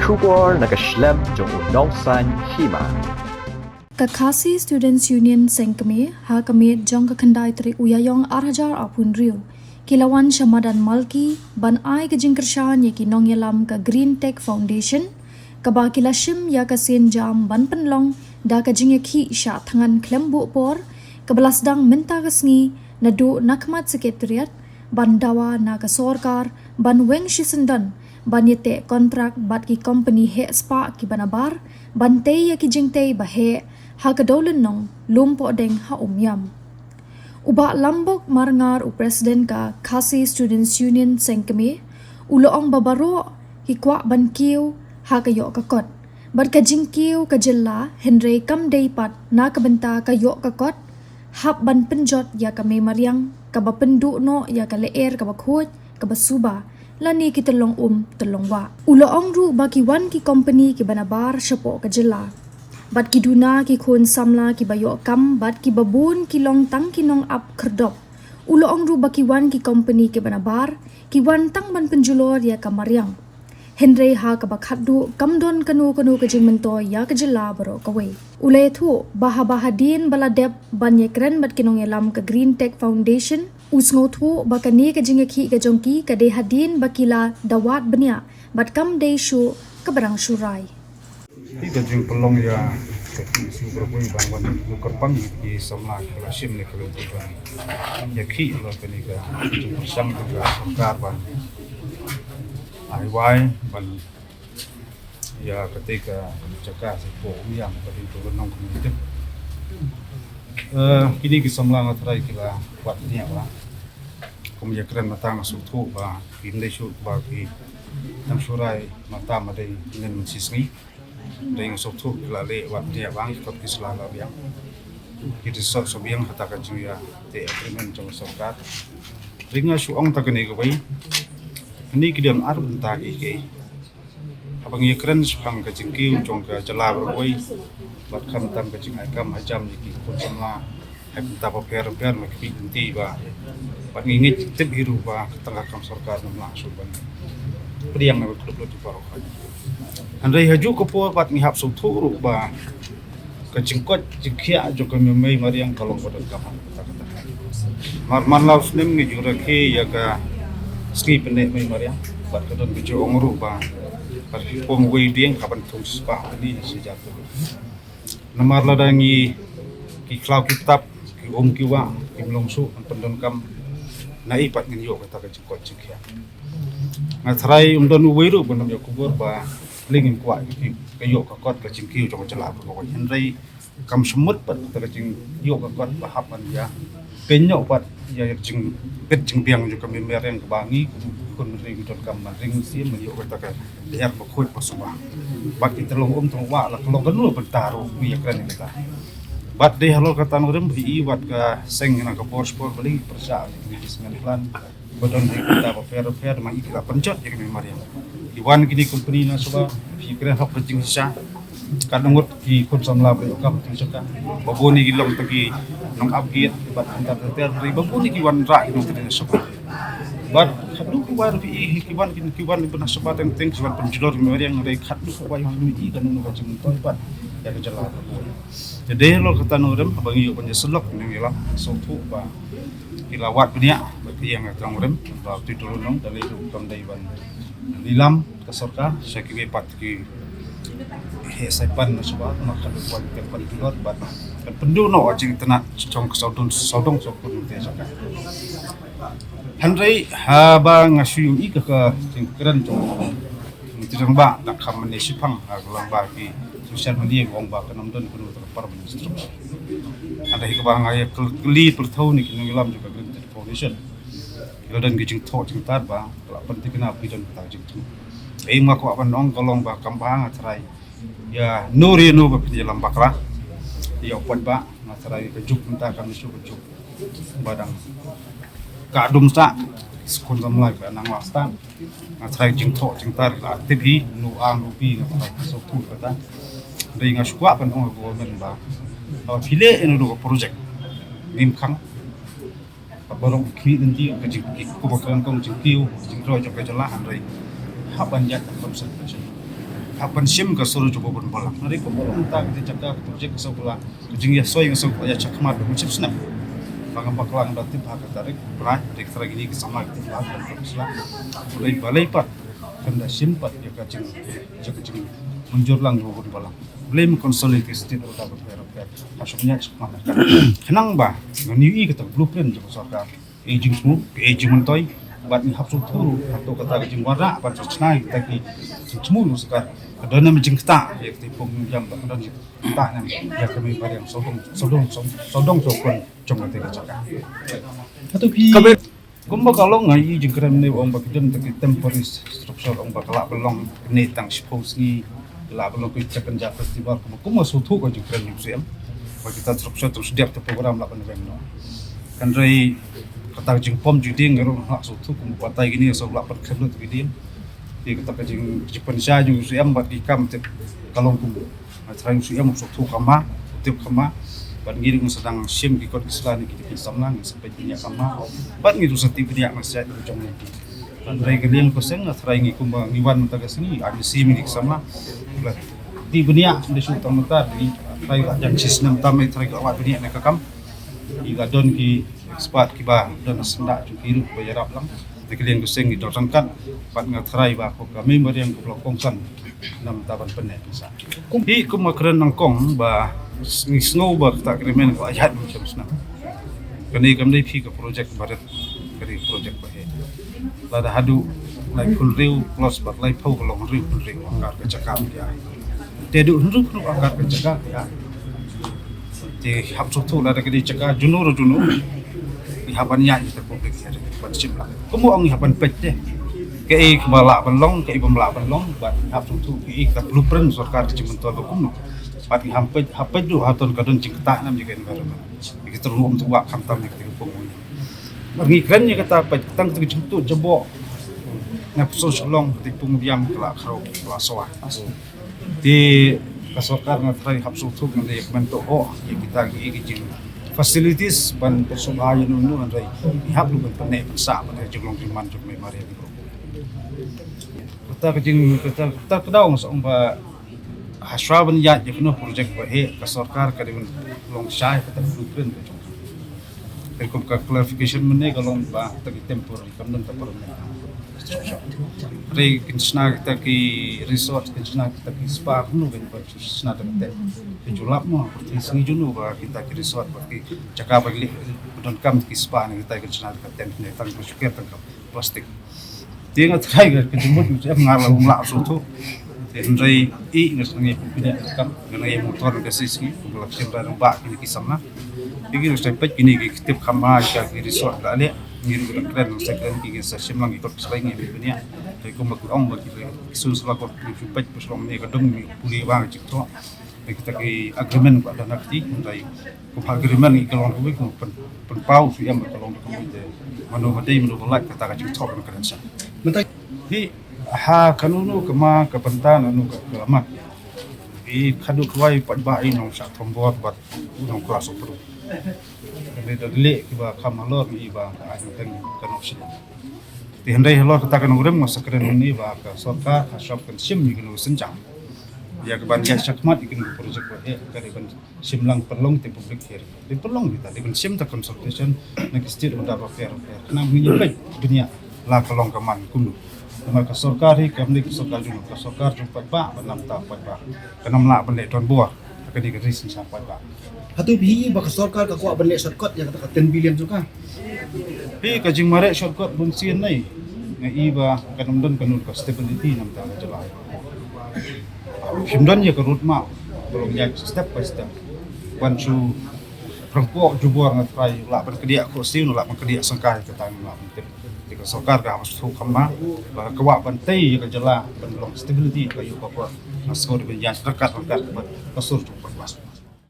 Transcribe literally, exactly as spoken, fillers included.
Khubor na ka shlem jong u nongsaiñ hima. Ka Khasi Students Union Seng Kmie, ha ka miet jong ka khyndai tarik u Ïaïong ar hajar arphew hynriew, ki la wan sha madan Malki ban ai ka jingkyrshan ïa ki nongïalam ka Green Tech Foundation, kaba ki la shim ïa ka sienjam ban pynlong da ka jingïakhih shah thngan khlem buh por, kaba la sdang mynta ka sngi naduh na khmat Secretariat, ban dawa na ka sorkar ban weng shisyndon ban ïateh kontrak bad ki kompani heh spah kiba nabar ban tei ïa ki jingtei ba heh ha ka dewlynnong Lumpohdeng ha Umiam. U Bah Lambok Marngar, u President ka Khasi Students Union Seng Kmie, u la ong ba baroh ki kwah ban kiew ha ka ïoh ka kot bad ka jingkiew ka jylla, hynrei kam dei pat na ka bynta ka ïoh ka kot hap ban pynjot ïa ka mei mariang kaba pynduh noh ïa ka lyer kaba khuid, kaba suba, lane ki tyllong um tyllong wah. U la ong ruh ba ki wan ki kompani kiba nabar shapoh ka jylla bad ki duna ki khun samla kiba ïoh kam bad kiba bun ki long tang ki nongap khyrdop. U la ong ruh ba ki wan ki kompani kiba nabar ki wan tang ban pynjulor ïa ka mariang, hynrei ha kaba khatduh kam don kano kano ka jingmyntoi ïa ka jylla baroh kawei. U la ïathuh ba haba hadien ba la dep ban ïakren bad ki nongïalam ka Green Tech Foundation, u sngewthuh ba kane ka jingïakhih ka jong ki ka dei hadien ba ki la da wad bniah bad kam dei shuh kaba dang shu rai. Te ka jingpynlong ïa ka khih shuh baroh kawei ban wan ïakyrpang ïa ki samla kiba la shim ne kiba la ïakhih halor kane ka jingpyrshang jong ka sorkar ban ai wai ban ïa kata ka jaka sha Umïam ka dei ka nongkynduh. Eh, kine ki samla nga tharai ki la wad bniah ba kum ïakren mynta nga sngewthuh ba kim dei shuh ba ki dang shu rai mynta, ma dei mynnin mynshisngi. Dei nga sngewthuh ki la leh wad bniah ba ki kot ki sla la biang. Ki dei sot sha biang ha kata ka jingïateh agreement jong ka sorkar. Dei nga shu ong ta kane kawei. Kine ki dang ar bynta ki ki. Haba ngi ïakren shaphang ka jingkiew jong ka jylla baroh kawei bad khamtam ka jingai kam ai jam ïa ki khun samla ha ki bynta bapher bapher, ma ki khmih lynti ba bad ngi ngeit tip hi ruh ba ka tnga kam sorkar nam lah shuh ban pdiang na ka khlem lut ïa baroh. Hynrei ha juh ka por bad ngi hap sngewthuh ruh ba ka jingkoit jingkhiah jong ka mei mariang ka long ba donkam. Mar man la u snem ngi ju rakhe ïa ka sngi pynneh mei mariang bad ka don ka jingong ruh ba ka pom wei dieng ka ban thung spah ni shi jar. Namar lada ngi ki khlaw ki tap, ki um ki wah kim long shuh ban pyndonkam, na i pat ngin ïoh kata ka jingkoit jingkhiah. Nga tharai um don uwei ruh ban ym ïa kubur ba lei ngim kwah ïa ki, ka ïoh ka kot ka jingkiew jong ka jylla baroh kawei. Hynrei kam shym mut pat kata ka jingïoh ka kot ba hap ban ïa kynnoh pat ïa ka jingbit jingbiang jong ka mei mariang kaba ngi kum ki khun bynriew ngi donkam ban ring mynsiem ban ïoh kata ka lyer ba khuid ba suba. Bad ki tyllong um tyllong wah la ka long kano ka bynta ruh ngi ïakren ïa kata. Bad dei halor kata nongrim ba i wat ka seng na ka bor spor ba lei pyrshah ïa kine ki seng plan ba don ïa kita bapher bapher, ma i ki la pynjot ïa ka mei mariang. Ki wan kine company na suba, phi kren hok ka jingshisha. Ka ngut ki khun samla ba ïoh kam tu jaka. Ba bun ki long tang ki nongap gate, bad hantar ter ter, ba bun ki wan rah ki nongtrei na suba. Bad khadduh ka wai ruh phi i ki wan, ki wan ba na suba teng teng ki wan pynjulor ki mei mariang, hynrei khadduh ka wai ruh phi i ka nongno ka jingmyntoi bad ïa ka jylla ka bun. Te dei halor kata nongrim ba ngi ïoh ban ïasyllok nongïalam, sngewthuh ba ki la wad bniah bad ki ïeng ha ka nongrim ba u Trai Nongïalam da lei ruh kam dei ban lilam ka sorkar sha kiwei pat ki heh saipan na suba, ma ka dei ban pynjulor bad kan pynduh noh ka jingtynnat jong ka sawdong sawdong sawkun te jaka. Hynrei haba nga shu ïohi ka, ka jingkren jong Myntri Rangbah da kham mane shiphang ha ka lang ba ki social media, ong ba kan ym don kano ka permanent structure. Hynrei kaba nga ïa kylli pyrthuh na ki nongïalam jong ka Green Tech Foundation, ki la don ki jingthoh jingtar ba ka la pynthikna ba ki don kata ka jingthoh. Ei, ma kwah ban ong ka long ba kam ba nga tharai ïa no re no ba pynïalam bakla. Ïa u paidbah nga tharai ka juk mynta kam ïa shu ka juk ba dang ka dum sah, ki khun samla ba nang la stad. Nga tharai jingthoh jingtar la tip hi, nu ang nu pi nga tharai ka sngewthuh kata. Dei nga shu kwah ban ong ha ka government ba haba phi leh ïa no ka project, ngim khang. Bad baroh ki khmih lynti ka jing, ki, kum ba kren kong jingkiew jingroi jong ka jylla, hynrei hap ban ïaid da consultation. Hap ban shim ka sur jong u Bun Balang. Hynrei kumba long mynta ka jaka ka project ka sawkla, ka jingïasoi ka sawkla ïa shakhmat ba shim snem. Ba ngam bakla ngam da tip ha ka tarik Blai, tarik trai kine ki samla ki tip ha ka tarik sla. Balei, balei pat kan da shim pat ïa ka jing, ïa ka jingmynjur lang jong u Bun Balang. Balei ym consolidate state order ba pher ba pher. Ha shong ïa shakhmat. Khnang ba ngan ïohi kata ka blueprint jong ka sorkar. Ka jingthmu, ka jingmyntoi, bad ngi hap sngewthuh ruh hato kata ka jingwanrah ban shna kita ki jingthmu jong sorkar. Ka don ne em jingktah ïa kita ki pung ïam, bad ka don jingktah ne em ïa ka mei mariang sawdong, sawdong, sawdong sawkun jong kata ka jaka. Hato phi, kumba ka long, nga ïohi jingkren ne ong ba ki don kita ki temporary structure, ong ba ka lah ban long ne tang shiphew sngi. Lah ban long ka Chakynja Festival, kumba, kumba sngewthuh ka jingkren jong u C M. Ba kita structure tang shu dep te program lah ban weng noh. Hynrei kata ka jingpom jingding nga ruh nga sngewthuh kumba batai kine sa lah ban kham lut ki ding. Te kata ka jing, jingpynshai jong u C M bad ki kam te ka long kumba. Nga tharai u C M u sngewthuh kham ma, u tip kham ma. Bad ngi ruh ngi sa dang shim ki kot ki sla ne ki, ki samla, ngi sa peit bniah kham ma. Bad ngi ruh sa tip bniah nga sa jong ngi. Hynrei ka liang ka seng, nga tharai ngi kumba ngi wan mynta ka sngi, ah, ngi sim ngi ki samla. Ba tip bniah, ngi shu tang mynta, ngi tharai la jan shi snem tam, ngi tharai ka wad bniah ne ka kam. Ngi la don ki expert kiba don ha syndah jong ki ruh ba ïarap lang. Te ka liang ka seng ngi don ryngkat, bad nga tharai ba ko ka mei mariang ka ba la kongsan. Namar ban pyneh pynsa. Kum phi kum ma kren nyngkong ba ngi sngew ba kata agreement ba ïaid mynta snem. Kane kam dei phi ka project barit, kane project ba heh. Lada haduh laiphew hynriew plus bad laiphew ka long hynriew hynriew akar ka jaka ba ïa. Te haduh hynriew hynriew akar ka jaka ba ïa. Te hap sngewthuh lada ka dei jaka jong no ruh jong no. Ngi hap ban ïaid ïa ka public hearing ban shim lang. Kumba ong ngi hap ban peit te. Kaei kaba lah ban long, kaei bym lah ban long, bad ngi hap sngewthuh kaei ka blueprint sorkar ka jingmyntoi ba kumno. Bad ngi hap peit, hap peit ruh hato ka don jingktah ne em ïa ka environment. Ïa ka tyrhuh um tyrwa khamtam ïa ka tyrhuh pung. Bad ngi kren ïa kata peit tang ka jingtuh jaboh. Na pynshong shlong ka tyrhuh pung biang ka la khraw ka la swa. Te ka sorkar nga tharai hap sngewthuh ngan ïa kmen to ho ïa kita ki, ki jing facilities ban pynshong ïa no no hynrei ngi hap ruh ban pyneh pynsah ban ïa jinglong jingman jong mei mariang. Kata ka jing, kata, kata ka daw nga sa ong ba hashwa ban ïaid ïa kano project ba heh ka sorkar ka dei ban long shai kata blueprint ka jong ka. Te kum ka clarification mynne ka long ba kata ki temporary kam don ka permanent. Te kin shna kita ki resort, kin shna kita ki spa, kumno kin ba shna kita ki tent. Ki ju lap mo, ki sngi ju no ba kita ki resort, ba ki jaka ba ki leh, ba donkam ki spa ne kita kin shna kita ki tent ne tang ba shu ker tang ka plastik. Te nga tharai ka jingmut ngi em nga la um lah sngewthuh. Te hynrei i nga sngew ngi pynbeit kam nga ngi motor ka sisngi ka la ksem da ba kine ki samla. Te ngi sa peit kine ki tip kham ma ka ki resort da leh ngi ruh ka kren sa kren ki sa shim lang ki kot sa ngi pynbeit. Te kumba ki ong ba ki sun sa la kot ki peit pynslong ne ka dum ngi pule ba ka jingthoh. Kita ki agreement ba da na kti hynrei kum ha agreement ngi ka long kawei kum pyn, pynpaw shu ïam ka long kawei te mano ma dei mano ba lait kata ka jingthoh ka kren sa. Mynta hi ha kano no ka ma ka bynta na no ka, ka mat. I khadduh kwai pat ba i nong Shah Thombor bad nong Klas Opru. Ka dei da leh kiba kham halor i ba ka ai teng ka nong shin. Te hynrei halor kata ka nongrim nga sa kren ni ba ka sorkar ha shop kan shim i ka nong senjang. Ïa ka ban ïa shakmat i ka nong project ba eh ka dei ban shim lang pynlong te public hearing. Dei pynlong kita, dei ban shim ta consultation na ki state order ba fair, fair. Khnang ngi peit bniah la ka long ka man kumno. Namar ka sorkar hi kam dei ka sorkar jong, ka sorkar jong paidbah, ba nam ta paidbah. Ka nam lah ban leh don bor. Ka dei ka ri shisha paidbah. Hato phi ba ka sorkar ka kwah ban leh shortcut ïa kata ka ten billion jong ka? Phi ka jingmareh shortcut bun sien nei. Nga i ba ka nam don ka nun ka stability nam ta ka jylla. Phim don ïa ka road map ba long ïa step by step. Wan shu rangkok jubor nga trai lah ban kdiah ko siu lah ban kdiah sangkai ka tang lah ban tip. Te ka sorkar ka hap shu kham ma ba ka wah ban tei ïa ka jylla ban long stability ka ïu ka por. Nga sngewdei ban ïa rangkat rangkat ban ka sur jong ka.